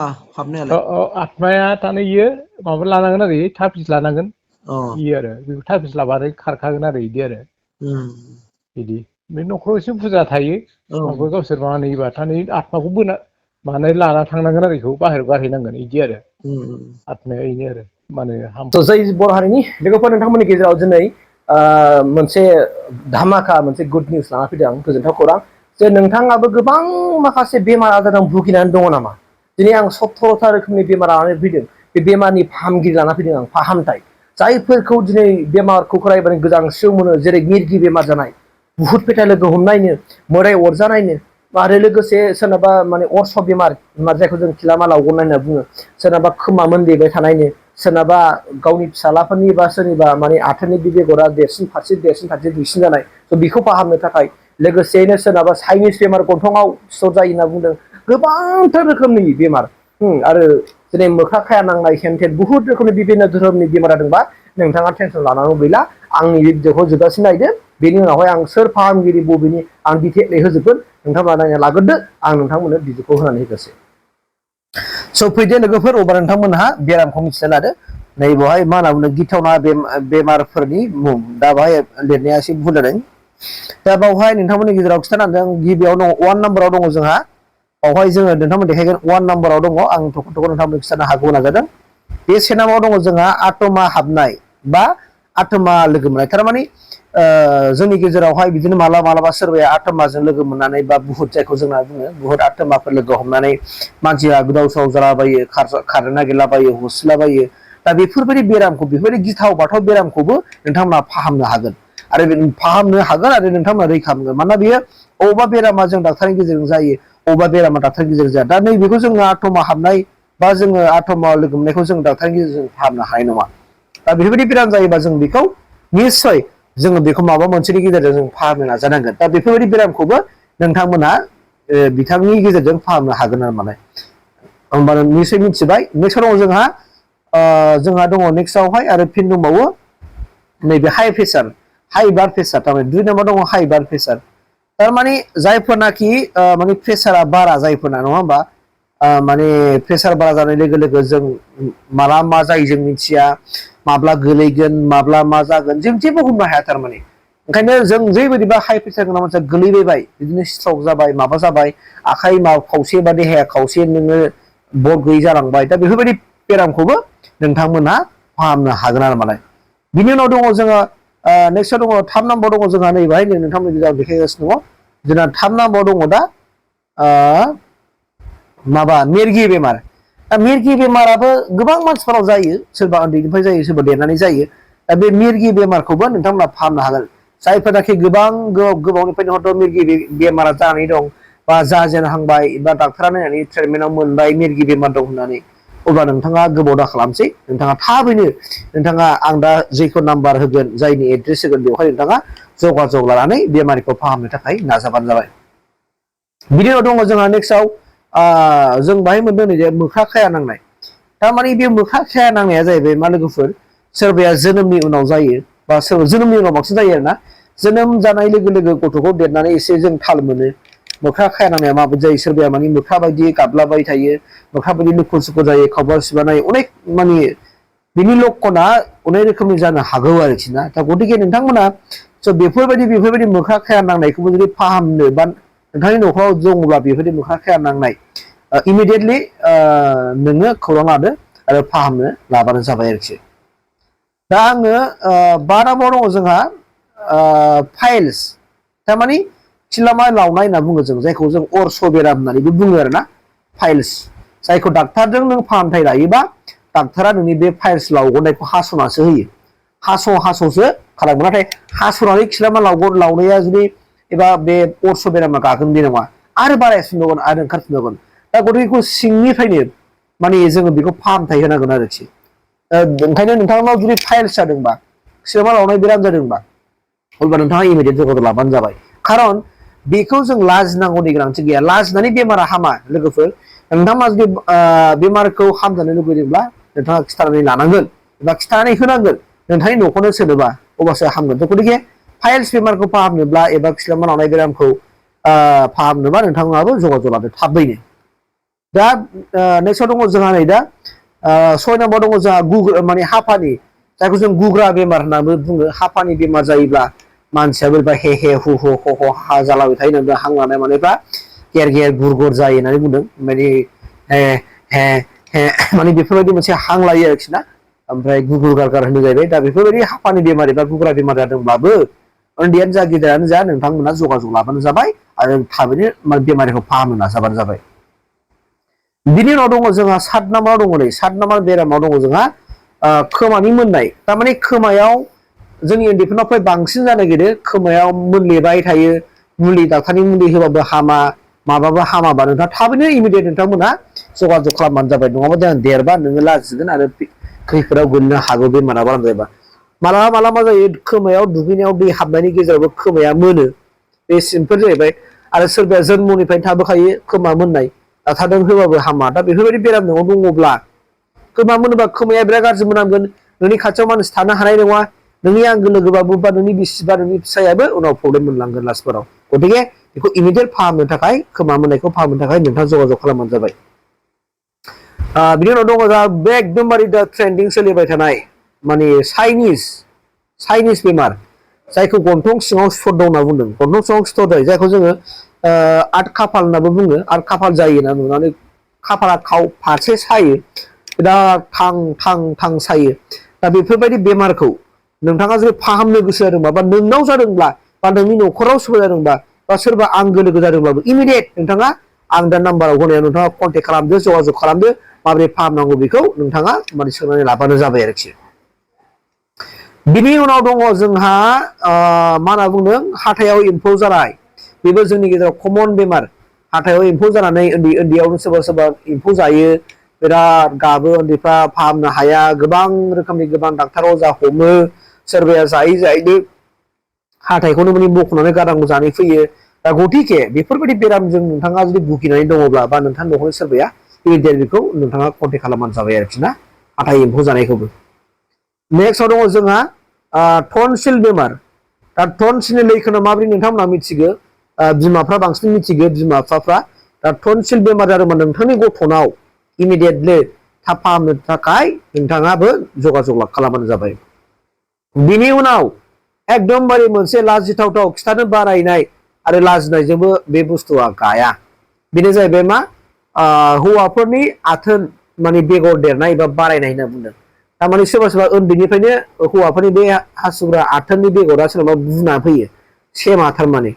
हाबनायालाय आत्माया थानो इयो माबा लानांगोन आरो थाफिस लानांगोन इयो आरो बेखौ थाफिस लाबाथाय खारखागोन आरो इदि आरो बिदि बे न'खराव एसे बुरजा थायो माबा गावसोर मानैबा थानै आत्माखौ बोना माने लाना थांनांगोन आरो बेखौ बाहेरायाव गारहैनांगोन इदि आरो आत्माया इनो आरो माने जै बर' हारिनि लोगोफोर नोंथांमोननि गेजेराव दिनै मोनसे धामाका मोनसे गुड निउस लाना फैदों गोजोनथाव खौरां जे नोंथाङाबो गोबां माखासे बेमार आजारजों भुगिनानै दङ नामा दिनै आं 17था रोखोमनि बेमार लानानै फैदों बे बेमारनि फाहामगिरि लाना फैदों आं फाहामथाय जायफोरखौ दिनै बेमारखौ खोनायोबानो गोजांस्रिउ मोनो जेरै मिरगि बेमार जानाय बुहुत पेटा लोगो हमनायनो मोदाय अरजानायनो आरो लोगोसे सोरनाबा माने अर्स बेमार जायखौ जों खिलामा लावगनाय होनना बुङो सोरनाबा खोमा मोनदेबाय थानायनो सोरनाबा गावनि फिसालाफोरनि बा सोरनिबा माने आथोननि बेगरा देरसिन फारसे दुइसिन जानाय बेखौ फाहामनो थाखाय लोगोसेयैनो सोरनाबा चाइनिस बेमार गन्थंआव सिथर जायो होनना बुंदों गोबांथार रोखोमनि बेमार आरो दिनै मोख्रा खाया नांनाय हेनथेन बुहुत रोखोमनि बिभिन्न धोरोमनि बेमार जादोंबा नोंथाङा टेनसन लानांगौ गैला आंनि भिडिअखौ जोबजासिम नायदो बेनि उनावहाय आं सोर फाहामगिरि बबेनि आं डिटेलै होजोबगोन नोंथांमोना नायना लाग्रोदो आं नोंथांमोननो भिडिअखौ होनानै होगोनसै स' फैदो लोगोफोर अब्ला नोंथांमोनहा बेरामखौ मिथिना लादो नै बेवहाय मा होनना बुङो गिथावना बेमारफोरनि मुं दा बेवहाय लिरनाया एसे भुल जादों दा बेवहाय नोंथांमोननि गेजेराव खिथानांदों गिबियाव दङ 1 नाम्बाराव दङ जोंहा बावहाय जोङो नोंथांमोन देखायगोन 1 नाम्बाराव दङ आं थख' नोंथांमोन खिथानो हागौ नाजादों बे से नाम्बाराव दङ जोंहा आत्मा हाबनाय बा आत्मा लोगो मोननाय थारमाने जोंनि गेजेरावहाय बिदिनो मालाबा सोरबाया आत्माजों लोगो मोननानै बा बुहुत जायखौ जोंना बुङो बुहुत आत्माफोर लोगो हमनानै मानसिया गोदाव सोराव जालाबायो खारनो नागिरलाबायो होसोलाबायो दा बेफोरबायदि बेरामखौ बेफोरबायदि गिथाव बाथाव बेरामखौबो नोंथांमोना फाहामनो हागोन आरो नोंथांमोना रैखा मोनगोन मानोना बेयो अबेबा बेरामा जों डाक्टारनि गेजेरजों जायो अबेबा बेरामा डाक्टारनि गेजेरजों जाया दा नैबेखौ जोङो आत्मा हाबनाय बा जोङो आत्मा लोगो मोननायखौ जों डाक्टारनि गेजेरजों फाहामनो हानाय नङा दा बेफोरबायदि बेराम जायोबा जों बेखौ निस्सय जोङो बेखौ माबा मोनसेनि गेजेरजों जों फाहामनो नाजानांगोन दा बेफोरबायदि बेरामखौबो नोंथांमोना बिथांनि गेजेरजों फाहामनो हागोन आरो माने होमबानो निस्सय मिथिबाय नेक्स्टआव दङ जोंहा दङ नेक्स्टआवहाय आरो फिन दंबावो नैबे हाइ ब्लाड प्रेसार थारमाने 2 नाम्बार दङ हाइ ब्लाड प्रेसार थारमाने जायफोरनाखि माने प्रेसारा बारा जायफोरना नङा होमबा माने प्रेसार बारा जानाय लोगो लोगो जों माला मा जायो जों मिथिया माब्ला गोलैगोन माब्ला मा जागोन जों जेबो हमनो हाया थारमाने ओंखायनो जों जेबायदिबा हाइ प्रेसार गोनां मानसिया गोलैबाय बिदिनो स्ट्रक जाबाय माबा जाबाय आखाइ खावसे बा देहाया खावसे नोङो बल गैयै जालांबाय दा बेफोरबायदि बेरामखौबो नोंथांमोनहा फाहामनो हागोन आरो माने बिनि उनाव दङ जोङो नेक्स्टआव दङ 3 नाम्बार दङ जोंहा नै बेहाय नोंथांमोननि गेजेराव देखायगासिनो दङ जोंना 3 नाम्बार दङ दा माबा मिरगि बेमार दा मिरगि बेमाराबो गोबां मानसिफोराव जायो सोरबा उन्दैनिफ्राय जायो सोरबा देरनानै जायो दा बे मिरगि बेमारखौबो नोंथांमोना फाहामनो हागोन जायफोरनाखि गोबां गोबावनिफ्रायनो हयथ' मिरगि बेमारा जानानै दं बा जाजेनहांबाय बा डाक्टारा नायनानै ट्रिटमेन्टआव मोनबाय मिरगि बेमार दं होननानै अब्ला नोंथाङा गोबाव दा खालामसै नोंथाङा थाबैनो नोंथाङा आं दा जेखौ नाम्बार होगोन जायनि एड्रेस होगोन बेवहाय नोंथाङा जगाजग लानानै बेमारिखौ फाहामनो थाखाय नाजाबानो जाबाय बिनि उनाव दङ जोंहा नेक्स्टआव जों बाहाय मोनदों नै जे मोख्रा खाया नांनाय थारमाने बे मोख्रा खाया नांनाया जाहैबाय मा लोगोफोर सोरबाया जोनोमनि उनाव जायो बा सोरबा जोनोमनि उनाव बांसिन जायो आरोना जोनोम जानाय लोगो लोगो गथ'खौ देरनानै एसे जों थाल मोनो मोख्रा खाया नांनाया माबायदि जायो सोरबाया माने मोख्रा बायदि गाबलाबाय थायो मोख्रा बायदि लुखुर सुखुर जायो खावबा सिबानाय अनेक माने बिनि लक्षणा अनेक रोखोमनि जानो हागौ आरोखि ना दा गतिके नोंथांमोना स' बेफोरबायदि मोख्रा खाया नांनायखौबो जुदि फाहामनो बा नोंथांनि न'खराव दङब्ला बेफोरबायदि मोख्रा खाया नांनाय इमिडियेटलि नोङो खौरां लादो आरो फाहामनो लाबानो जाबाय आरोखि दा आङो 5 नाम्बाराव दङ जोंहा फाइल्स थारमाने खिलामा लावनाय होनना बुङो जों जायखौ जों अर्स बेराम होननानैबो बुङो आरोना फाइल्स जायखौ डाक्टारजों नों फाहामथाय लायोबा डाक्टारा नोंनि बे फाइल्स लावगनायखौ हास'नासो होयो हास'सो खालामो नाथाय हास'नानै खिलामा लावनाया जुदि एबा बे अर्स बेरामा गागोन बे नङा आरो बारायफिनबावगोन आरो ओंखारफिनबावगोन दा गतिके सिंनिफ्रायनो माने जोङो बेखौ फाहामथाय होनांगोन आरोखि ओंखायनो नोंथांनाव जुदि फाइल्स जादोंबा खिलामा लावनाय बेराम जादोंबा अब्ला नोंथाङा इमिडियेट जगाजग लाबानो जाबाय खारन बेखौ जों लाजिनांगौनि गोनांथि गैया लाजिनानै बेमारा हामा लोगोफोर नोंथाङा जुदि बेमारखौ हामजानो लुबैदोंब्ला नोंथाङा खिथानानै लानांगोन एबा खिथानानै होनांगोन नोंथांनि न'खौनो सोनोबा अब्लासो हामगोन गतिके फाइल्स बेमारखौ फाहामनोब्ला एबा खिलामा लावनाय बेरामखौ फाहामनोबा नोंथाङाबो जगाजग लादो थाबैनो दा नेक्स्टआव दङ जोंहा नै दा 6 नाम्बार दङ जोंहा माने हापानि जायखौ जों गुग्रा बेमार होननानै बुङो हापानि बेमार जायोब्ला मानसिया बोरैबा हे हे हु हु ह ह हा जालाबाय थायो होनदों हां लानाय मानायफ्रा गेर गेर गुर गुर जायो होननानै बुंदों माने हे हे हे माने बेफोरबायदि मोनसे हां लायो आरोखि ना ओमफ्राय गुगुर गारगार होनो जाहैबाय दा बेफोरबायदि हापानि बेमार एबा गुग्रा बेमार जादोंब्लाबो उन्दैयानो जा गिदिरानो जा नोंथांमोना जगाजग लाबानो जाबाय आरो थाबैनो बेमारिखौ फाहामनो नाजाबानो जाबाय। बिनि उनाव दङ जोंहा 7 नाम्बाराव दङ नै 7 नाम्बार बेरामाव दङ जोंहा खोमानि मोननाय थारमाने खोमायाव जोंनि उन्दैफोरनाव फ्राय बांसिन जानो नागिरो खोमायाव मोनलेबाय थायो मुलि डाक्टारनि मुलि होबाबो हामा माबाबो हामाबा नोंथाङा थाबैनो इमिडियेट नोंथांमोना जगाजग खालामबानो जाबाय नङाबा जों देरबा नोङो लाजिगोन आरो खैफोदाव गोलैनो हागौ बेमारा बारा जायोबा मालाबा मालाबा जायो खोमायाव दुगैनायाव दै हाबनायनि गेजेरावबो खोमाया मोनो बे सिम्पोल जाहैबाय आरो सोरबाया जोनोमनिफ्रायनो थाबोखायो खोमा मोननाय डाक्टारजों होबाबो हामा दा बेफोरबायदि बेराम न'आव दङब्ला खोमा मोनोबा खोमाया बिराद गाज्रि मोनामगोन नोंनि खाथियाव मानसि थानो हानाय नङा नोंनि आंगो लोगोबाबो बा नोंनि बिसि बा नोंनि फिसायाबो उनाव प्रब्लेम मोनलांगोन लास्टफोराव गतिके बेखौ इमिडियेट फाहामनो थाखाय खोमा मोननायखौ फाहामनो थाखाय नोंथाङा जगाजग खालामबानो जाबाय। बिनि उनाव दङ जोंहा बे एकदमबारे दा ट्रेन्डिं सोलिबाय थानाय माने चाइनिस बेमार जायखौ गन्थं सिङाव सिथर दं होनना बुंदों गन्थं सिङाव सिथर जायो जायखौ जोङो आट खाफाल होननाबो बुङो आट खाफाल जायो होनना नुनानै खाफाला फारसे सायो बिराद थां थां थां सायो दा बेफोरबायदि बेमारखौ नोंथाङा जुदि फाहामनो गोसो जादोंबा बा नोंनाव जादोंब्ला बा नोंनि न'खराव सोरबा जादोंबा बा सोरबा आंगो लोगो जादोंब्लाबो इमिडियेट नोंथाङा आं दा नाम्बाराव होनायाव नोंथाङा कन्टेक्ट खालामदो जगाजग खालामदो माबोरै फाहामनांगौ बेखौ नोंथाङा माने सोंनानै लाबानो जाबाय आरोखि। बिनि उनाव दङ जोंहा मा होनना बुंदों हाथायाव एम्फौ जानाय बेबो जोंनि गेजेराव कमन बेमार हाथायाव एम्फौ जानानै उन्दैयावनो सोरबा सोरबा एम्फौ जायो बिराद गाबो उन्दैफ्रा फाहामनो हाया गोबां रोखोमनि गोबां डाक्टार अजा हमो सोरबाया जायै जायैनो हाथाइखौनो माने बख'नानै गारांगौ जानाय फैयो दा गतिके बेफोरबायदि बेरामजों नोंथाङा जुदि भुगिनानै दङब्ला बा नोंथांनि न'खरनि सोरबाया इमिडियेट बेखौ नोंथाङा कन्टेक्ट खालामबानो जाबाय आरोखि ना हाथाइ एम्फौ जानायखौबो। नेक्स्टआव दङ जोंहा टनसिल बेमार दा टनसिलनि लैखोना माबोरै नोंथांमोना मिथिगौ बिमाफ्रा बांसिन मिथिगौ बिमा बिफाफ्रा दा टनसिल बेमार जादोंबा नोंथांनि गथ'नाव इमिडियेटलि थाब फाहामनो थाखाय नोंथाङाबो जगाजग खालामबानो जाबाय। बिनि उनाव एकदमबारे मोनसे लाजिथावथाव खिथानो बारायनाय आरो लाजिनायजोंबो बे बुस्थुआ गाया बेनो जाहैबाय मा हौवाफोरनि आथोन माने बेगर देरनाय एबा बारायनाय होनना बुंदों थारमाने सोरबा सोरबा उन्दैनिफ्रायनो हौवाफोरनि बे हासुग्रा आथोननि बेगरा सोरनाबा बुना फैयो सेमा थारमाने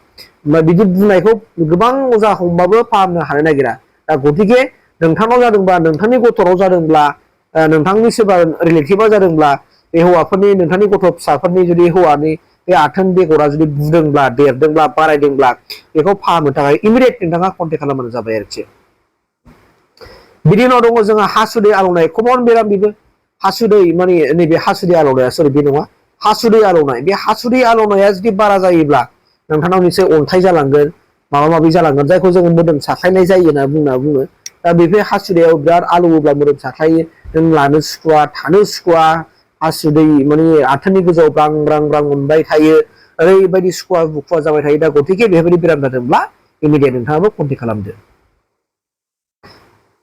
बिदि बुंनायखौ गोबां अजा हमबाबो फाहामनो हानो नागिरा दा गतिके नोंथांनाव जादोंबा नोंथांनि गथ'नाव जादोंब्ला नोंथांनि सोरबा रिलेटिभा जादोंब्ला बे हौवाफोरनि नोंथांनि गथ' फिसाफोरनि जुदि हौवानि बे आथोन बेगरा जुदि बुदोंब्ला देरदोंब्ला बारायदोंब्ला बेखौ फाहामनो थाखाय इमिडियेट नोंथाङा कन्टेक्ट खालामबानो जाबाय आरोखि। बिनि उनाव दङ जोंहा हासुदै आलौनाय कमन बेराम बेबो हासुदै माने नैबे हासुदै आलौनाया सरि बे नङा हासुदै आलौनाय बे हासुदै आलौनाया जुदि बारा जायोब्ला नोंथांनाव मोनसे अन्थाइ जालांगोन माबा माबि जालांगोन जायखौ जोङो मोदोम साख्लायनाय जायो होनना बुङो दा बेफोर हासुदैयाव बिराद आलौवोब्ला मोदोम साख्लायो नों लानो सुखुवा थानो सुखुवा हासुदै माने आथोननि गोजौआव ब्रां ब्रां ब्रां मोनबाय थायो ओरैबायदि सुखुवा बुखुवा जाबाय थायो दा गतिके बेफोरबायदि बेराम जादोंब्ला इमिडियेट नोंथाङाबो कन्टेक्ट खालामदो।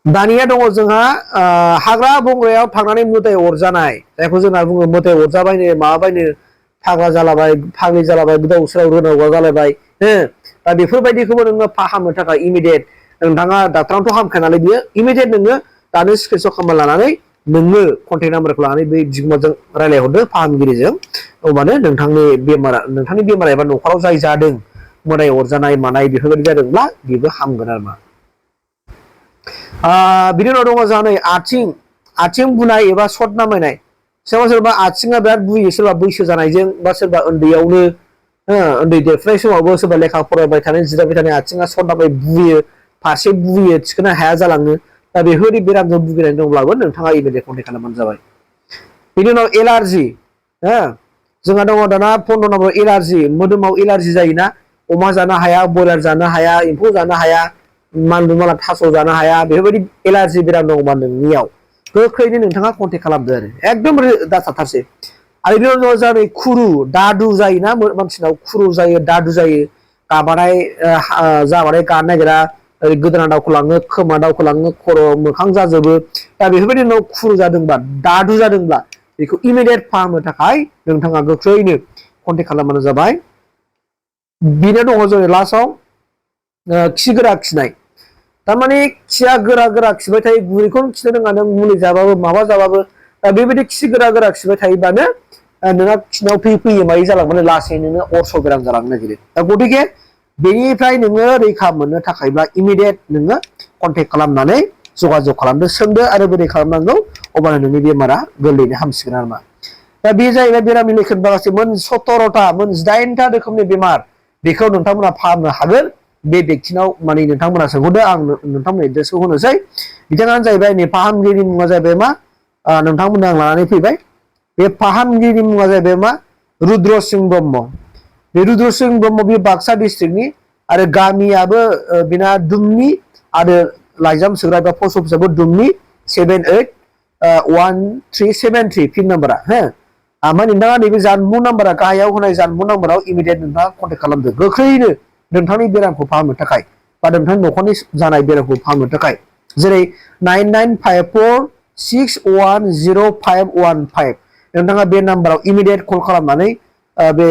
दानिया दङ जोंहा हाग्रा बंग्रायाव थांनानै मोदाय अरजानाय जायखौ जोंना बुङो मोदाय अरजाबायनो माबाबायनो फाग्ला जालाबाय फाग्लि जालाबाय गोदाव सोराव रोनावगा जालायबाय हो दा बेफोरबायदिखौबो नोङो फाहामनो थाखाय इमिडियेट नोंथाङा डाक्टारानोथ' हामखाया नालाय बियो इमिडियेट नोङो दानो स्क्रिनसट खालामना लानानै नोङो कन्टेक्ट नाम्बारखौ लानानै बै बिगुमाजों रायज्लायहरदो फाहामगिरिजों अब्लानो नोंथांनि बेमारा एबा न'खराव जाय जादों मोदाय अरजानाय मानाय बेफोरबायदि जादोंब्ला बेबो हामगोन आरो मा। बिनि उनाव दङ जोंहा नै आथिं बुनाय एबा सर्ट नामायनाय सोरबा सोरबा आथिङा बिराद बुयो सोरबा बैसो जानायजों बा सोरबा उन्दैयावनो उन्दै देरफुनाय समावबो सोरबा लेखा फरायबाय थानाय जिरायबाय थानाय आथिङा सर्ट नामाय बुयो फारसे बुयो थिखोनो हाया जालाङो दा बेफोरबायदि बेरामजों भुगिनानै दंब्लाबो नोंथाङा इमिडियेट कन्टेक्ट खालामबानो जाबाय। बिनि उनाव एलार्जि जोंहा दङ दाना 15 नाम्बार एलार्जि मोदोमाव एलार्जि जायोना अमा जानो हाया ब्रयलार जानो हाया एम्फौ जानो हाया मानलु मानला थास' जानो हाया बेफोरबायदि एलार्जि बेराम दङबा नोंनियाव गोख्रैनो नोंथाङा कन्टेक्ट खालामदो आरो एकदम दासाबथारसै आरो बेनि उनाव जाबाय खुरु दादु जायोना मानसिनाव खुरु जायो दादु जायो गाबानाय जाबाथाय गानो नागिरा ओरै गोदोना दावखोलाङो खोमा दावखोलाङो खर' मोखां जाजोबो दा बेफोरबायदि उनाव खुरु जादोंबा दादु जादोंब्ला बेखौ इमिडियेट फाहामनो थाखाय नोंथाङा गोख्रैनो कन्टेक्ट खालामबानो जाबाय। बेनो दङ जोंनि लास्टआव खि गोरा खिनाय थारमाने खिया गोरा गोरा खिबाय थायो गुरैखौनो खिनो रोङा नों मुलि जाबाबो माबा जाबाबो दा बेबायदि खि गोरा गोरा खिबाय थायोबानो नोंहा खिनायाव फैयो मायो जालांबानो लासै नोङो अरस' बेराम जालांनो नागिरो दा गतिके बेनिफ्राय नोङो रैखा मोननो थाखायब्ला इमिडियेट नोङो कन्टेक्ट खालामनानै जगाजग खालामदो सोंदो आरो बोरै खालामनांगौ अब्लानो नोंनि बेमारा गोरलैयैनो हामसिगोन आरोमा दा बे जाहैबाय बेरामनि लैखोन माखासे मोन 17टा मोन 8टा रोखोमनि बेमार बेखौ नोंथांमोना फाहामनो हागोन बे व्यक्तिनाव माने नोंथांमोना सोंहरदो आं नोंथांमोननि एड्रेसखौ होनोसै बिथाङानो जाहैबाय नै फाहामगिरिनि मुङा जाहैबाय मा नोंथांमोननो आं लानानै फैबाय बे फाहामगिरिनि मुङा जाहैबाय मा रुद्र सिं ब्रह्म बे रुद्र सिं ब्रह्म बे बाक्सा डिस्ट्रिक्टनि आरो गामियाबो बिना दुमनि आरो लाइजाम सोग्रा एबा पस्ट अफिसाबो दुमनि 781373 पिन नाम्बारा हो ओमफ्राय नोंथाङा नैबे जानबुं नाम्बारा गाहायाव होनाय जानबुं नाम्बाराव इमिडियेट नोंथाङा कन्टेक्ट खालामदो गोख्रैनो नोंथांनि बेरामखौ फाहामनो थाखाय बा नोंथांनि न'खरनि जानाय बेरामखौ फाहामनो थाखाय जेरै 9954610515 नोंथाङा बे नाम्बाराव इमिडियेट कल खालामनानै बे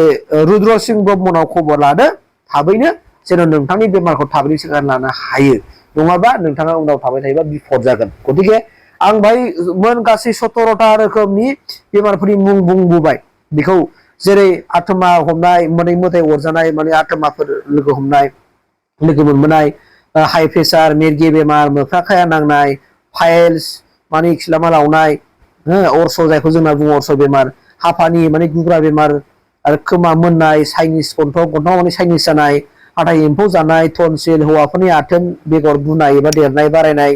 रुद्र सिं ब्रह्मनाव खबर लादो थाबैनो जेन' नोंथांनि बेमारखौ थाबैनो सोखाना लानो हायो नङाबा नोंथाङा उनाव थाबाय थायोबा बिपद जागोन गतिके आं बाय मोन गासै 17टा रोखोमनि बेमारफोरनि मुं बुंबोबाय बेखौ जेरै आथमा हमनाय मोदै मोदाय अरजानाय माने आथमाफोर लोगो हमनाय लोगो मोनबोनाय हाइ प्रेसार मिरगि बेमार मोख्रा खाया नांनाय फाइल्स माने खिलामा लावनाय अरस' जायखौ जोंना बुङो अरस' बेमार हापानि माने गुग्रा बेमार आरो खोमा मोननाय चाइनिस गन्थं माने चाइनिस जानाय हाथाइ एम्फौ जानाय टनसिल हौवाफोरनि आथोन बेगर बुनाय एबा देरनाय बारायनाय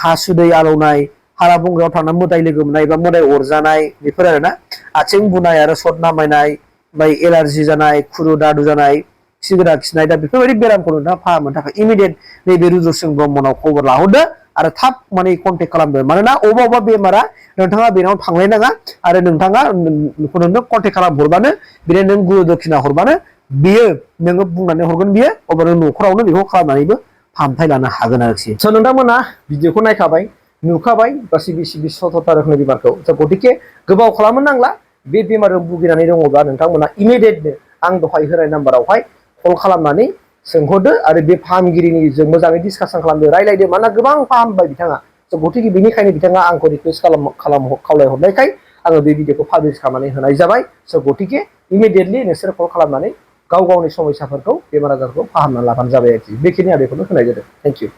हासुदै आलौनाय हारा बंग्रायाव थानानै मोदाय लोगो मोननाय एबा मोदाय अरजानाय बेफोर आरोना आथिं बुनाय आरो सट नामायनाय ओमफ्राय एलारजि जानाय खुरु दादु जानाय खि गोरा खिनाय दा बेफोरबायदि बेरामखौ नोंथाङा फाहामनो थाखाय इमिडियेट नैबे रुद्र सिं ब्रह्मनाव खबर लाहरदो आरो थाब माने कन्टेक्ट खालामदो मानोना अबा बेमारा नोंथाङा बेनाव थांलायनाङा आरो नोंथाङा नोंनो कन्टेक्ट खालामहरबानो बिनो नों गुरु दक्षिणा हरबानो बियो नोङो बुंनानै हरगोन बियो अब्ला नों न'खरावनो बेखौ खालामनानैबो फाहामथाय लानो हागोन आरोखि स' नोंथांमोना भिडिअखौ नायखाबाय नुखाबाय गासै 17टा रोखोमनि बेमारखौ गतिके गोबाव खालामनो नांला बे बेमारजों भुगिनानै दङब्ला नोंथांमोना इमिडियेटनो आं दहाय होनाय नाम्बारावहाय कल खालामनानै सोंहरदो आरो बे फाहामगिरिनिजों मोजाङै डिसकासन खालामदो रायलायदो मानोना गोबां फाहामबाय बिथाङा गतिके बेनिखायनो बिथाङा आंखौ रिकुवेस्ट खावलायहरनायखाय आङो बे भिडिअखौ पाब्लिश खालामनानै होनाय जाबाय स' गतिके इमिडियेटलि नोंसोर कल खालामनानै गाव गावनि समस्याफोरखौ बेमार आजारखौ फाहामना लाबानो जाबाय आरोखि बेखिनि आं बेखौनो होनाय जादों थेंक इउ